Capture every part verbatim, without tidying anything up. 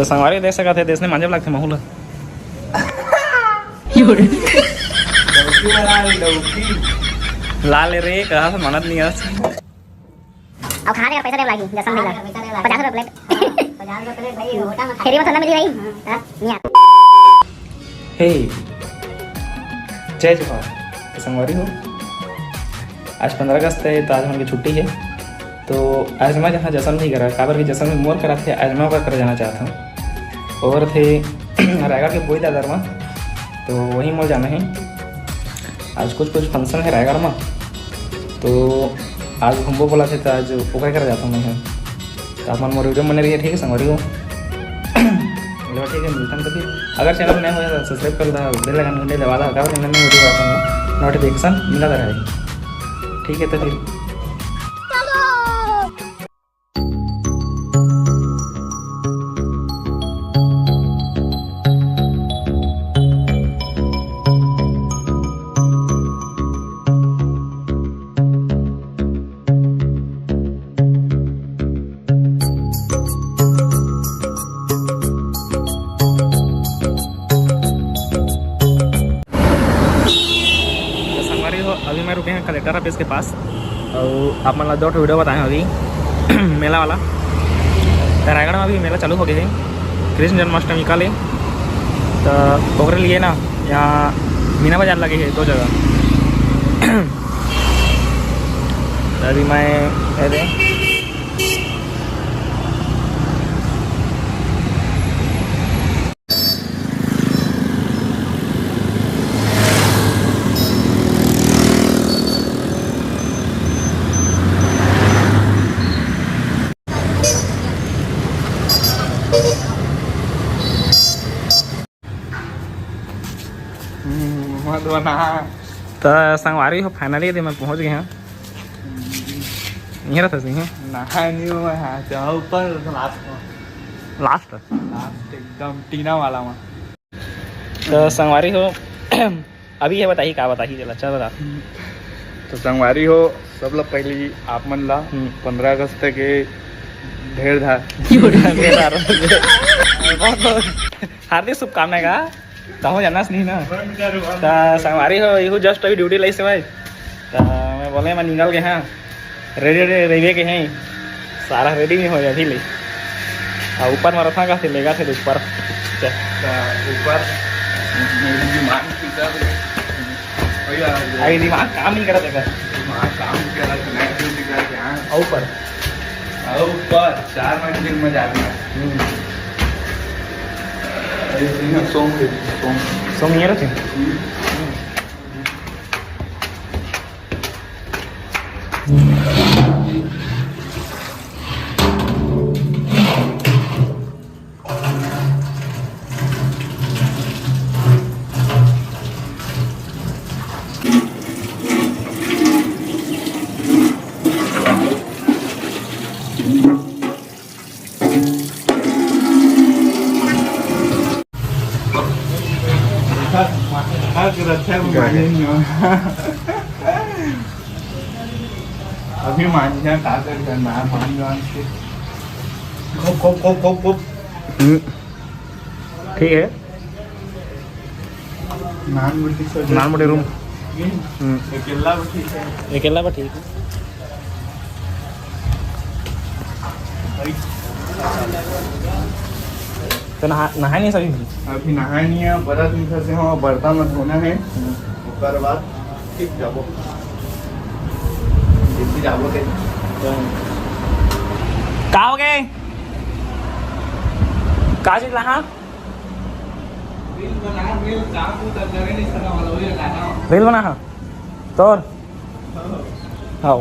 संगवारी देख सकत हे, देसने मांजे ला लगथे महू ला। डौकी बना ले, डौकी। ला ले रे, कहा से मानत नहीं हस। अब खा ले, पैसा दे लागी, जसम देगा। पचास रुपये प्लेट। पचास रुपये प्लेट भाई, होटल में खा। फेरी में तो ना मिली भाई। हाँ। हाँ, नहीं आता। हे, जय जोहार। तो संगवारी हो, आज पंद्रह अगस्त है, तो आज हमन के छुट्टी है। तो आज मैं जहाँ जश्न नहीं करा, काबर कि जश्न में मोर करा थे, आज मैं ओकर करा जाना चाहत हूँ। और थे रायगढ़ के बोई दादर में, तो वहीं मोर जाना है। आज कुछ कुछ फंक्शन है रायगढ़ में, तो आज घूमबो बोला थे, तो आज ओकर करा जाता हूँ मैं। तो आप मन मोर वीडियो बने रहिए, ठीक है संगवारी हो। चलो ठीक है, मिलता हूँ तो फिर। अगर चैनल नया हो तो सब्सक्राइब कर दा, बेल आइकन घंटे दबा दा, अगर चैनल में वीडियो आता हूँ नोटिफिकेशन मिला रहे। ठीक है, तो फिर तो संगवारी हो, अभी मैं रुके हैं कलेक्टर ऑफिस के पास, और आप मन ला दो ठो वीडियो बताए हैं अभी मेला वाला। तो रायगढ़ में अभी मेला चालू हो गए है, कृष्ण जन्माष्टमी का ले। तो ओकरे लिए ना, यहाँ मीना बाजार लगे है दो जगह। तो अभी मैं, अरे, हम्म, मत बना। तो संगवारी हो, finally दे मैं पहुंच गए हैं। नहीं रहता सही है। नहाए नहीं हुआ है, जाओ ऊपर last में। Last? Last एकदम टीना वाला में। तो संगवारी हो, अभी ये बताही, का बताही, चला, चल बता। तो संगवारी हो, सब लोग पहले आप मन ला हम्म। पंद्रह अगस्त के ढेर धार। ढेर धार। बहुत बहुत हार्दिक शुभकामनाएं का। कहूँ जाना नहीं ना। तो संगवारी हो, यहू just अभी ड्यूटी लाइस भाई। तो मैं बोले, मैं निकल गए, हाँ। Ready, ready, ready के हैं। सारा ready नहीं हो जाए अभी ले। आ, ऊपर में रखा का, फिर लेगा, फिर ऊपर। चल। आ, ऊपर मेरी दिमाग की कर भैया, अभी दिमाग काम नहीं करा देखा। दिमाग काम नहीं करा, night duty करके, हाँ। आ, ऊपर। आ, ऊपर, चार मंजिल में जाना है। हम्म। अरे, सही है, सॉन्ग दे, सॉन्ग। सॉन्ग नहीं रखे? हम्म। अभी मांझा का कर करना है, पानी डाल के। खूब, खूब, खूब, खूब, खूब। हम्म। ठीक है। नान रोटी सर। नान रोटी रूम। हम्म। अकेला भी ठीक है। अकेला भी ठीक है। तो नहा-, नहाए नहीं सभी? अभी नहाए नहीं है, बरत निकल से हम बर्तन में धोना है। हम्म। ओकर बाद ठीक जाबो। जल्दी जाबो ते। का हो गए? का चीज लहा? Reel बना, reel, काम तो कर, करे नहीं सका वाला, वही गाना। Reel बना, हाँ। तोर? हाँ।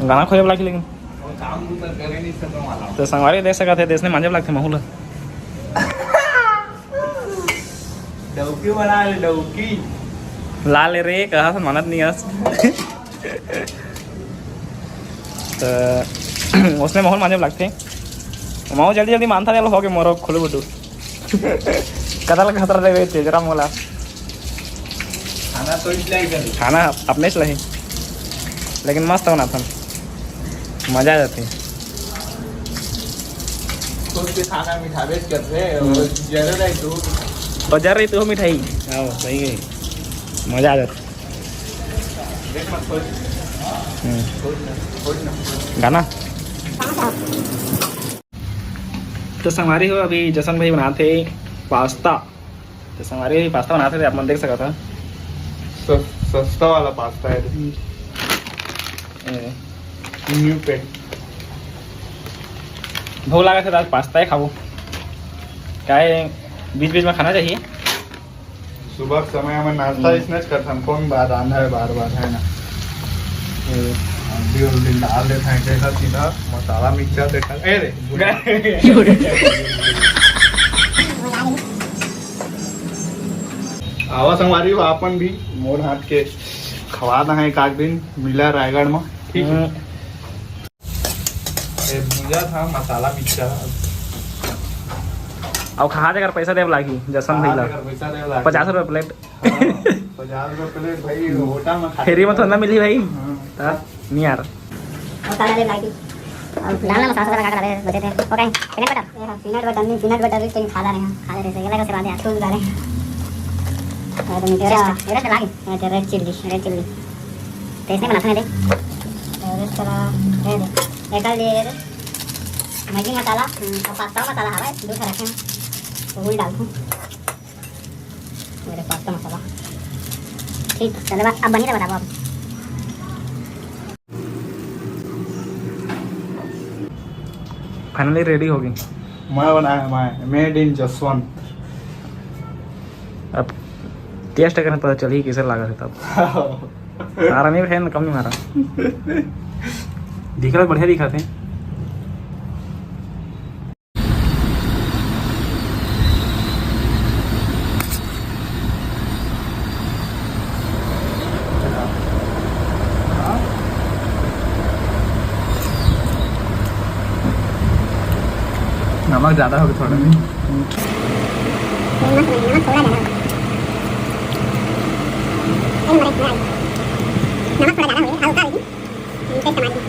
गाना खोजे वाला की लेकिन। वो काम तो कर, करे नहीं सका वाला। तो संगवारी देख सकत हे, देसने मांजे ला लगथे महू ला। डौकी बना ले, डौकी। ला ले रे, कहा से मानत नहीं हस। तो उसने महू ल मांजे ला लगथे। महू जल्दी जल्दी मानता नहीं, हो गए मोरो खुलू बुटू। कतल खतरा देवे तेजरा मोला। खाना तो इसलिए ही करी। खाना अपने से लही, लेकिन मस्त बनाथन, मजा आ जाथे। खुद के खाना मिठाबे करथे, अउ जरूर है तू। अउ जरूर है तू मिठाई। हाँ, सही है। मजा आ जाता। देख मत खोल। हम्म। खोल ना, खोल ना। गाना। तो संगवारी हो, अभी जसन भाई बनाथे पास्ता। तो संगवारी हो, पास्ता बनाथे, आप मन देख सकत हव। स-, सस्ता वाला पास्ता है। ए। न्यू पेट। भूख लागत है तो आज पास्ता ही खाबो। काहे बीच-बीच में खाना चाहिए। सुबह के समय में नाश्ता हम्म। इसने करथन, कौन बार रांधा है बार-बार, है ना? हल्दी उल्दी डाल देते हैं, कैसा सीधा मसाला मिक्सचर देखा। ए रे, आवा संगवारी हो, आपन भी मोर हाथ के खवा दहा एक आध दिन, मिला रायगढ़ में, ठीक है? हम्म। ए, भुंजा था मसाला मिक्सचर। अब खा दे कर पैसा देव लागी, जसन खा भैया। दे कर पैसा देव लागी। पचास रुपये प्लेट। हाँ, पचास रुपये प्लेट भाई, होटल में खा फेरी में तो ना मिली भाई। हाँ। ता, नहीं यार। और काला ले लागी। और डालना मसाला वसाला लगा कर बचे थे। ओके, पीनट बटर। ये हाँ, पीनट बटर नहीं, पीनट बटर भी कहीं खा रहे हैं, खा रहे थे, ये लगा से बात है, आज तो उतारे। और तो मीठा। एवरेस्ट, एवरेस्ट लागी। ये तो रेड चिल्ली, रेड चिल्ली। तो इसने बना था मेरे। एवरेस्ट चला, ये दे। एक और ये दे। मैगी मसाला, हम्म, और पास्ता मसाला हवा है, दो ठो रखे हैं। तो वही डालता हूँ। मेरे पास्ता मसाला। ठीक, चलो, अब बनी रहा, बताओ अब। Finally ready हो गई। मैं बनाया, मैं, made in जसवंत। अब taste करने पता चली कैसे लगा था तब। मारा नहीं बहन, कम नहीं मारा। दिख रहा, बढ़िया दिखाते हैं। नमक ज़्यादा हो गया थोड़ा। नमक थोड़ा ज़्यादा हो गया। नमक थोड़ा ज़्यादा हो गया, हल्का हो गया।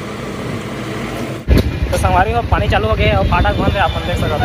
तो संगवारी हो, पानी चालू हो गया और फाटक बंद है, आप मन देख सकते हो।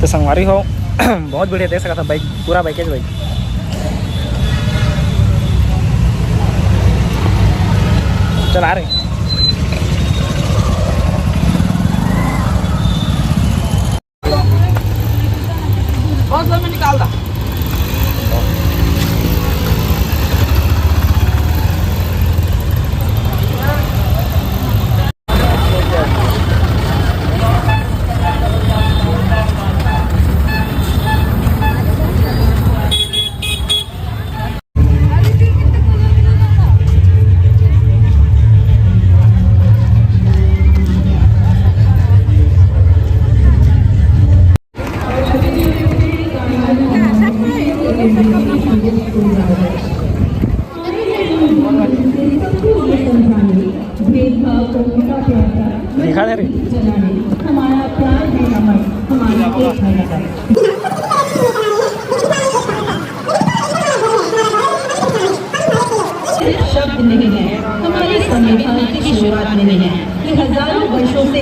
तो संगवारी हो, बहुत बढ़िया देख सकत हव bike, पूरा bike है bike। चला रहे। बस में निकाल दा। दिखा दे रे। हमारा प्यार है अमर, हमारा एक है रतन। शब्द नहीं है, हमारी संविधान की शुरुआत नहीं है, ये हजारों वर्षों से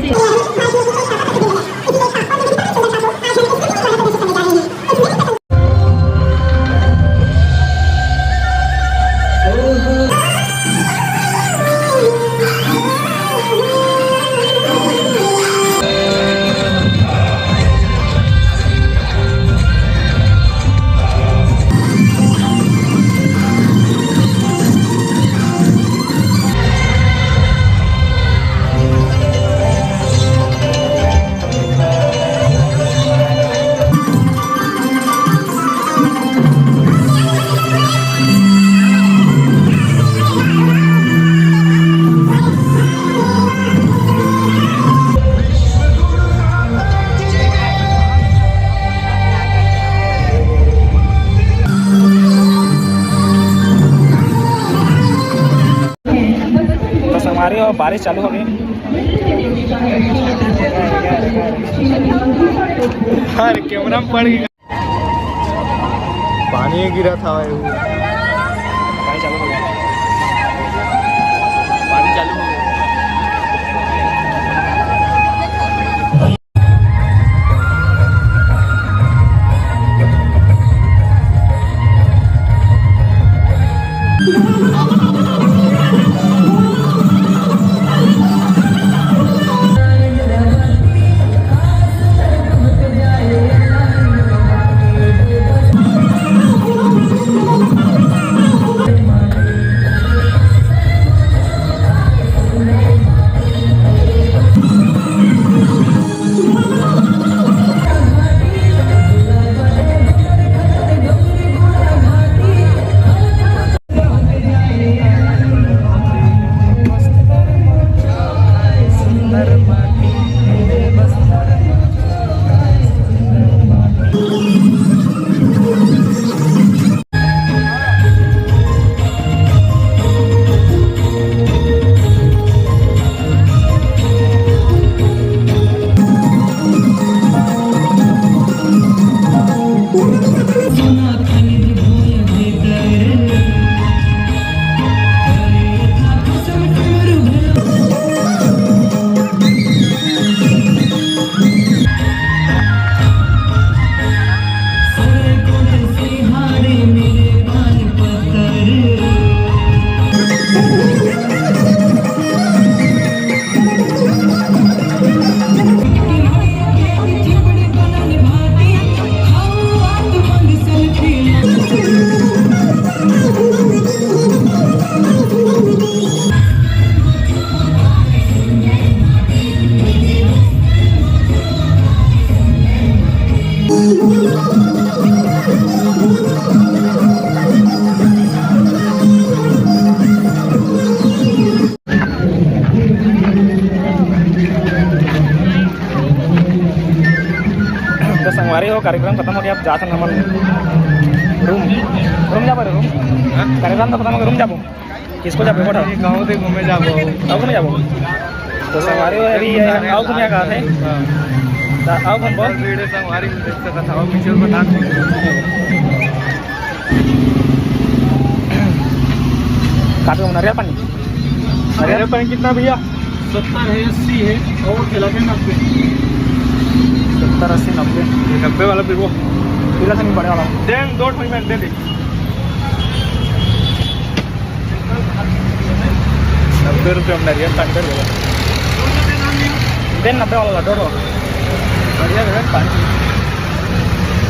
चालू हो गए। अरे, कैमरा में पड़ गया। पानी गिरा था भाई, वो। पानी चालू हो गया। पानी चालू हो गया। तो संगवारी हो, कार्यक्रम खतम हो गया, अब जात हन हमन रूम। रूम जाबो रे, रूम। हाँ? कार्यक्रम तो खतम हो गया, रूम जाबो। किसको जाबो, बैठा? गाँव से घूमे जाबो। गाँव घूमे जाबो। तो संगवारी हो, अभी ये आओ घूमे का है। हाँ। तो आओ घूम बहुत। वीडियो संगवारी देख सकता था, पिक्चर बता। काफी घूमना रियल पानी। अरे, पानी कितना भैया? सत्तर है, अस्सी है और खिला के नब्बे। सत्तर, अस्सी, नब्बे। ये नब्बे वाला फिर वो पीला से नहीं, बड़े वाला। देन दो ठो में दे दे। नब्बे रुपये में नरियल पानी दे दे। देन नब्बे वाला दो ठो। बढ़िया है पानी।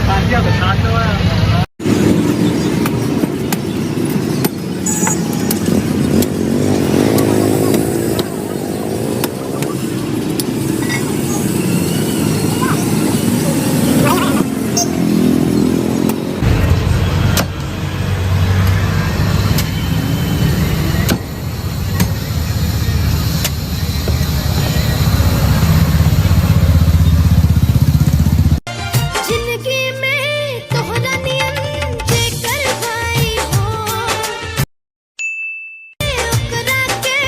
पानी क्या बता दो। जिंदगी में तोहरा नियन जेकर भाई हो, ओकरा के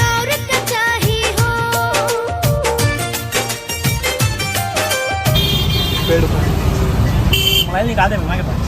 और का चाही हो। पेड़ पर। मोबाइल निकाल दे मम्मा के पास।